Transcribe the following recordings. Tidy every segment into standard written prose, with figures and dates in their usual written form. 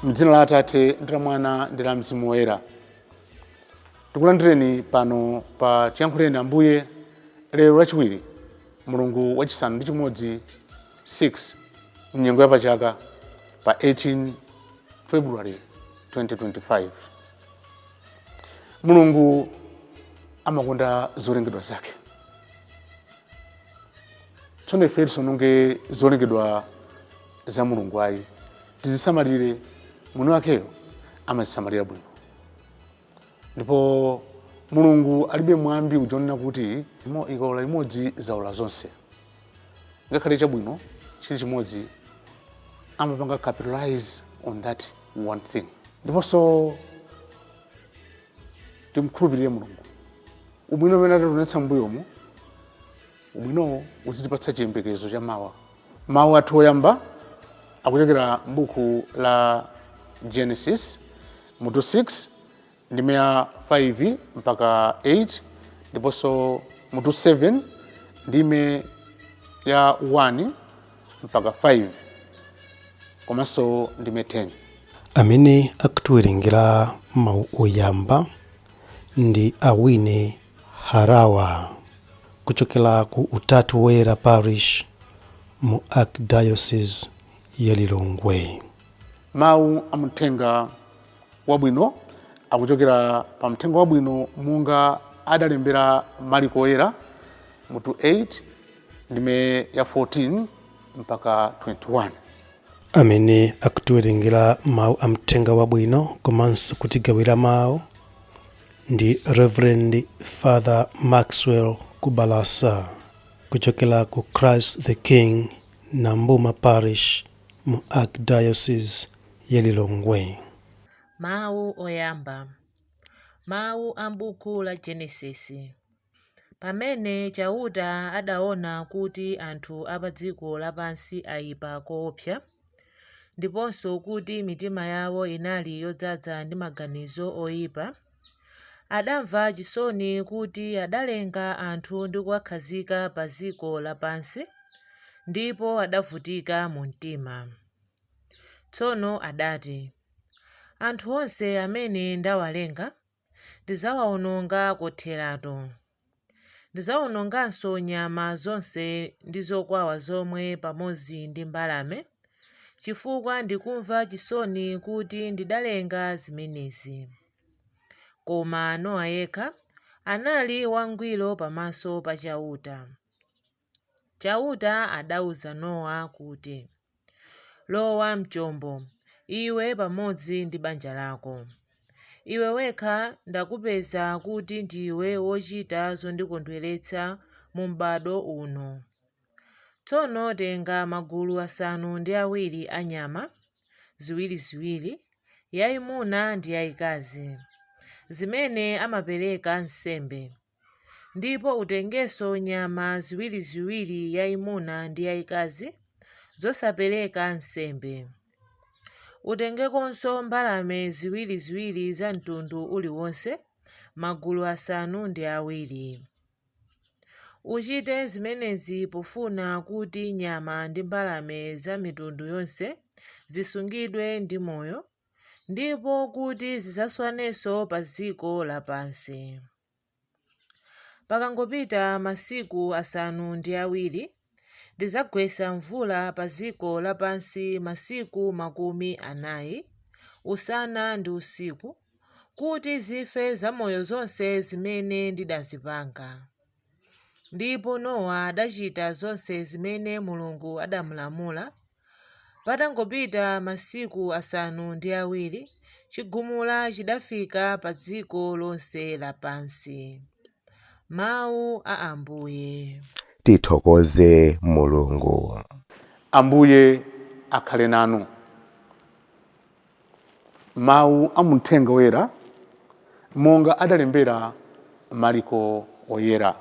Mdzina la Atate ndi la Mwana ndi la Mzimu Woyera. Tikulandireni pano pa Tiyankhuleni Ambuye lero Lachiwiri, mulungu wachisanu ndi chimodzi 6 mnyengo ya pachaka, pa 18 February 2025. Mulungu amakonda zolengedwa zake. Tsono ife tisaononge zolengedwa za Mulungu ayi, tizisamalire. Mwini wakeyo amazisamalira bwino. Ndipo Mulungu alibe mwambi uja onena kuti ikaola imodzi zaola zonse. Ngakhale chabwino chili chimodzi, amapanga capitalize on that one thing. Ndiponso timkhulupirire Mulungu. Ubwino umene adationetsa m'mbuyomu, ubwinowo uzitipatsa chiyembekezo cha mawa. Mawu athu oyamba akuchokera m'buku la Genesis mutu 6 ndime ya 5 mpaka 8, ndiponso mutu 7 ndime ya 1 mpaka 5, komanso ndime 10. Amene akutiwerengera mawu oyamba ndi Awine Harawa kuchokera ku Utatu Woyera Parish mu Archdiocese ya Lilongwe. Mawu a mthenga wabwino akuchokera pa mthenga wabwino monga adalembera Mariko Oyera mutu 8 ndime ya 14 mpaka 21. Amene akutiwerengera mawu a mthenga wabwino komanso kutigawira mawu ndi Reverend Father Maxwell Kubalasa kuchokera ku Christ the King Nambuma Parish mu Archdiocese ya Lilongwe. Mawu oyamba. Mawu a m'buku la Genesisi. Pamene Chauta adaona kuti anthu a pa dziko lapansi aipa koopsa, ndiponso kuti mitima yao inali yodzaza ndi maganizo oipa, adamva chisoni kuti adalenga anthu ndi kuwakhazika pa dziko lapansi, ndipo adavutika mu mtima. Tsono adati, Anthu onse amene ndawalenga, ndidzawaononga kotheratu. Ndidzaononganso nyama zonse ndi zokwawa zomwe pamodzi ndi mbalame, chifukwa ndikumva chisoni kuti ndidalenga zimenezi. Koma Nowa yekha anali wangwiro pamaso pa Chauta. Chauta adauza Nowa kuti, Lowa m'chombo, iwe pamodzi ndi banja lako. Iwe wekha ndakupeza kuti ndiwe wochita zondikondweretsa mu m'badwo uno. Tsono tenga magulu 7 a nyama, ziwiriziwiri, yaimuna ndi yaikazi, zimene amapereka nsembe. Ndipo utengenso nyama ziwiriziwiri, yaimuna ndi yaikazi, zosapereka nsembe. Utengekonso mbalame ziwiriziwiri za mtundu uliwonse, magulu 7. Uchite zimenezi pofuna kuti nyama ndi mbalame za mitundu yonse zisungidwe ndi moyo, ndipo kuti zisaswanenso pa dziko lapansi. Pakangopita masiku 7, ndidzagwetsa mvula pa dziko lapansi masiku 40, usana ndi usiku, kuti zife zamoyo zonse zimene ndidazipanga. Ndipo Nowa adachita zonse zimene Mulungu adamulamula. Patangopita masiku 7, chigumula chidafika pa dziko lonse lapansi. Mawu a Ambuye. Tithokoze Mulungu. Ambuye akhale nanu. Mawu a muthenga woyera monga adalembera Mariko Oyera.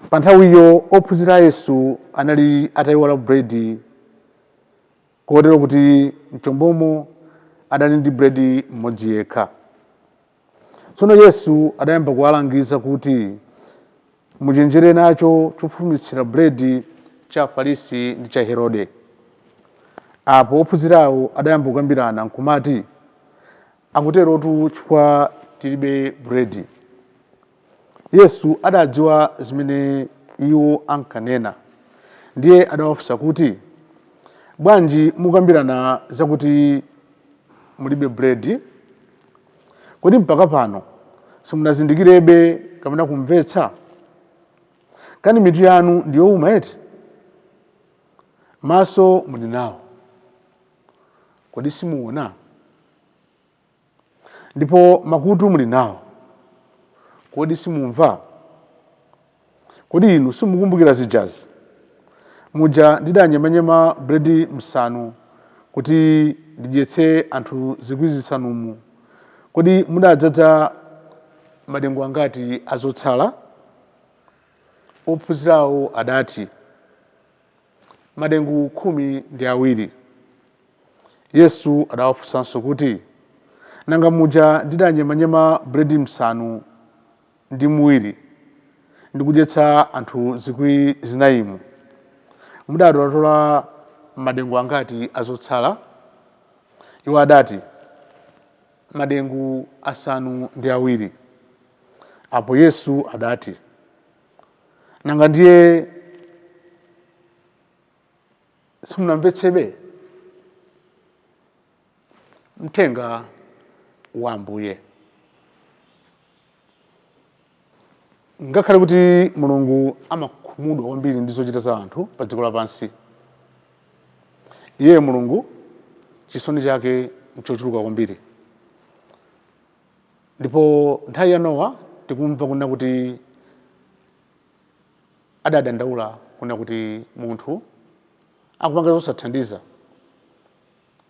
Pa nthawiyo ophunzira a Yesu anali atayiwala buledi, kotero kuti mchombomo adali ndi buledi mmodzi yekha. Tsono Yesu adayamba kuwalangiza kuti, Muchenjere nacho chofulumitsira buledi cha Afarisi ndi cha Herode. Apo ophunzirawo adayamba kukambirana nkumati, Akuterotu chifukwa tilibe buledi. Yesu adadziwa zimene iwo ankanena, ndiye adawafunsa kuti, Bwanji mukukambirana zakuti mulibe buledi? Kodi mpaka pano simunazindikirebe kapena kumvetsa? Kani mitu yanu ndi youma eti? Maso muli nawo, kodi simuona? Ndipo makutu muli nawo, kodi simumva? Kodi inu simukumbukira zijazi, muja ndidanyemanyema buledi msanu kuti ndidyetse anthu 5,000mu? Kodi mudadzaza madengu angati a zotsala? Ophunzirawo adati, Madengu 12. Yesu adawafunsanso kuti, Nanga muja ndidanyemanyema buledi msanu ndi muwiri ndi kudyetsa anthu 4,000mu, mudatolatola madengu angati a zotsala? Iwo adati, Madengu 7. Apo Yesu adati, Nanga ndiye simunamvetsebe? Mthenga wa Ambuye. Ngakhale kuti Mulungu amakhumudwa kwambiri ndi zochita za anthu pa dziko lapansi, iye Mulungu chisoni chake nchochuluka kwambiri. Ndipo nthawi ya Nowa tikumva kunena kuti adadandaula kunena kuti munthu akupanga zosathandiza,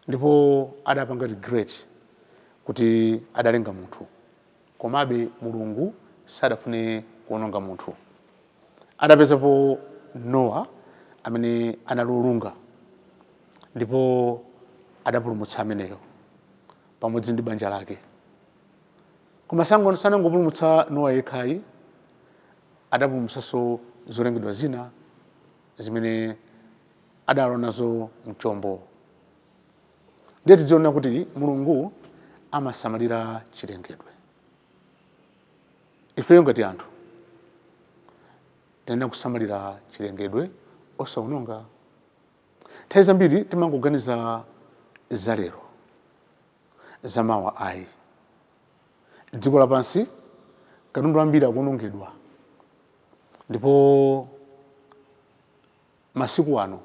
ndipo adapanga regret kuti adalenga munthu. Komabe Mulungu sadafune kuononga munthu. Adapezapo Nowa amene anali wolunga, ndipo adapulumutsa ameneyo pamodzi ndi banja lake. Koma sanangopulumutsa Nowa yekhayi, adapulumutsanso zolengedwa zina zimene adalowa nazo mchombo. Ndiye tidziona kuti Mulungu amasamalira chilengedwe. Ifeyo ngati anthu tiyenera kusamalira chilengedwe osaononga. Nthawi zambiri timangoganiza za lero, za mawa ayi. Dziko lapansi katundu ambiri akuonongedwa, ndipo masiku ano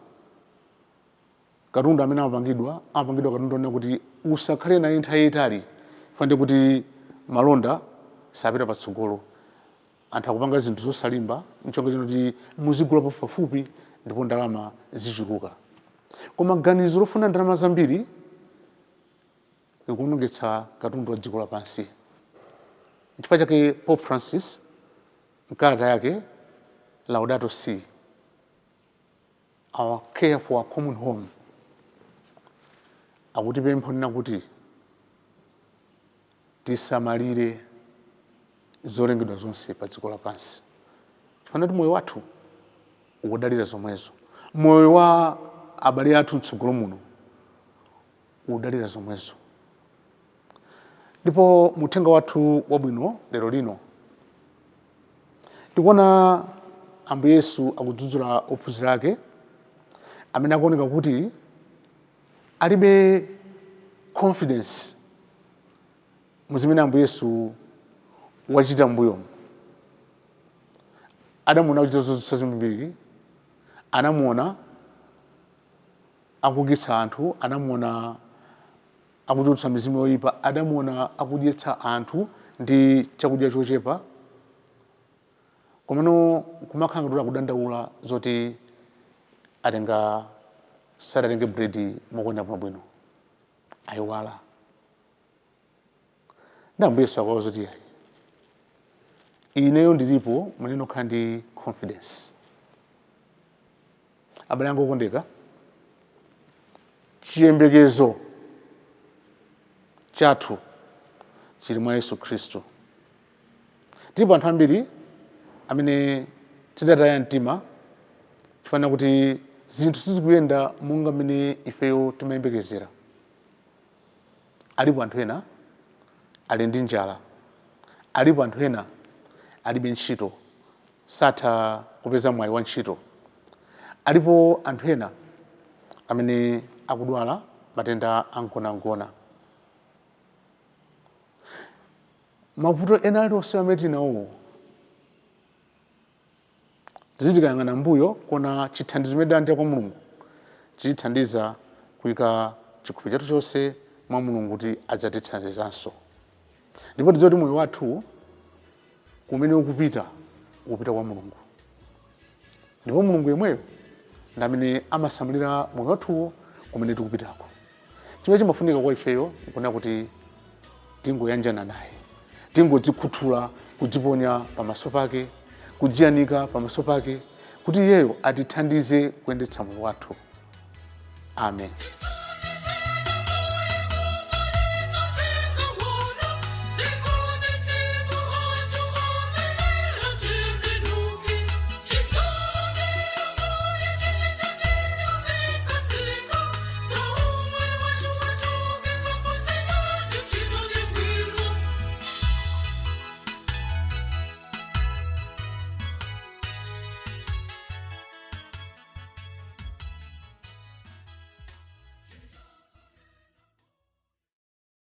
katundu amene amapangidwa, amapangidwa katundu onena kuti usakhale naye nthawi yayitali, fande kuti malonda sapita patsogolo. Anthu akupanga zinthu zosalimba ncholinga choti muzigula pafupipafupi ndipo ndalama zichuluka. Koma ganizo lofuna ndalama zambiri likuonongetsa katundu wa dziko lapansi. Nchifukwa chake Pope Francis mkalata yake Laudato Si, Our Care for Our Common Home, akutipempha kunena kuti tisamalire zolengedwa zonse pa dziko lapansi, chifukwa kuti moyo wathu ukudalira zomwezo, moyo wa abale athu mtsogolo muno ukudalira zomwezo. Ndipo muthenga wathu wabwino lero lino tikuona Ambuye Yesu akudzudzula ophunzira ake amene akuoneka kuti alibe confidence muzimene Ambuye Yesu wachita m'mbuyomu. Adamuona kuchita zozizwitsa zambiri, anamuona akuukitsa anthu, anamuona akutulutsa mizimu yoyipa, adamuona akudyetsa anthu ndi chakudya chochepa, komano kumakhala ngati akudandaula zoti atenga sadatenge buledi mokwanira bwinobwino, ayiwala. Ndi Ambuye Yesu akuwauza kuti ayi, ineyo ndilipo, muyenera kukhala ndi confidence. Abale anga okondeka, chiyembekezo chathu chili mwa Yesu Khristu. Tilipo anthu ambiri amene tidataya mtima chifukwa kuti Zinthu sizikuyenda monga mmene ifeyo timayembekezera. Alipo anthu ena ali ndi njala, alipo anthu ena alibe ntchito, satha kupeza mwayi wa ntchito, alipo anthu ena amene akudwala matenda amgonagona. Mavuto ena aliwonse amene tili nawowo, tikayang'ana mbuyo kuona chithandizo chimene talandira kwa Mulungu, chitithandiza kuyika chikhulupiriro chathu chonse mwa Mulungu kuti adzatithandizanso. Ndipo tidziwe kuti moyo wathu kumene ukupita, ukupita kwa Mulungu, ndipo Mulungu yemweyo ndi amene amasamalira moyo wathuwo kumene tikupitako. Chimene chimafunika kwa ifeyo nkunena kuti tingoyanjana naye, tingodzikhuthula, kudziponya pamaso pake, kudziyanika pamaso pake, kuti iyeyo atithandize kuyendetsa moyo wathu. Amen.